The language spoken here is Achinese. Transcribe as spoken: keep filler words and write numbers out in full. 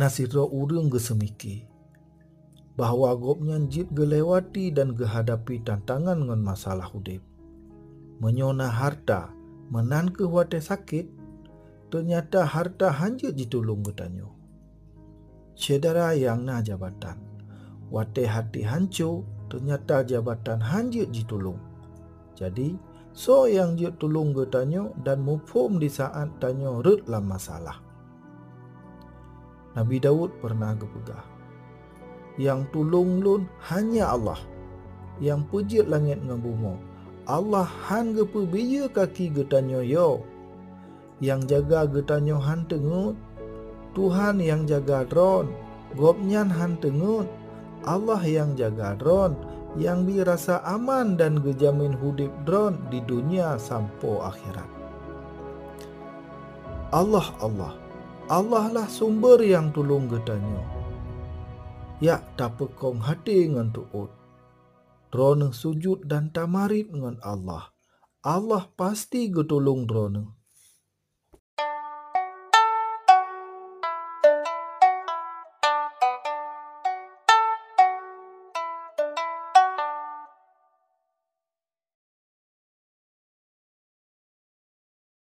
Na sidroe ureuëng geuseumike bahwa gobnyan jeuet geulewati dan geuhadapi tantangan ngon masalah udeb. Meunyoe na harta meunan kheueh watée sakét, teunyata harta hán jeuet jitulông geutanyoe. Syedara nyang na jabatan, watée até hanco, teunyata jabatan hán jeuet jitulông. Jadi, soe nyang jeuet tulông geutanyoe dan muphom disaát tanyoe rhot lam masalah? Nabi Daud peureunah geupeugah, "Nyang tulông lôn hanya Allah, nyang peujeuet langét ngon bumoe. Allah hán geupeubiyeu kaki geutanyoe yo. Nyang jaga geutanyoe hán teungeut. Tuhan nyang jaga droe, Gobnyan hán teungeut. Allah nyang jaga droe, nyang bri rasa aman dan geujamin udeb droe di donya sampoe akhirat." Allah, Allah, Allah lah sumber nyang tulông geutanyoe. Jak tapeukong até ngon teuôt. Droeneueh sujut dan tamarit ngon Allah. Allah pasti geutulông droeneueh.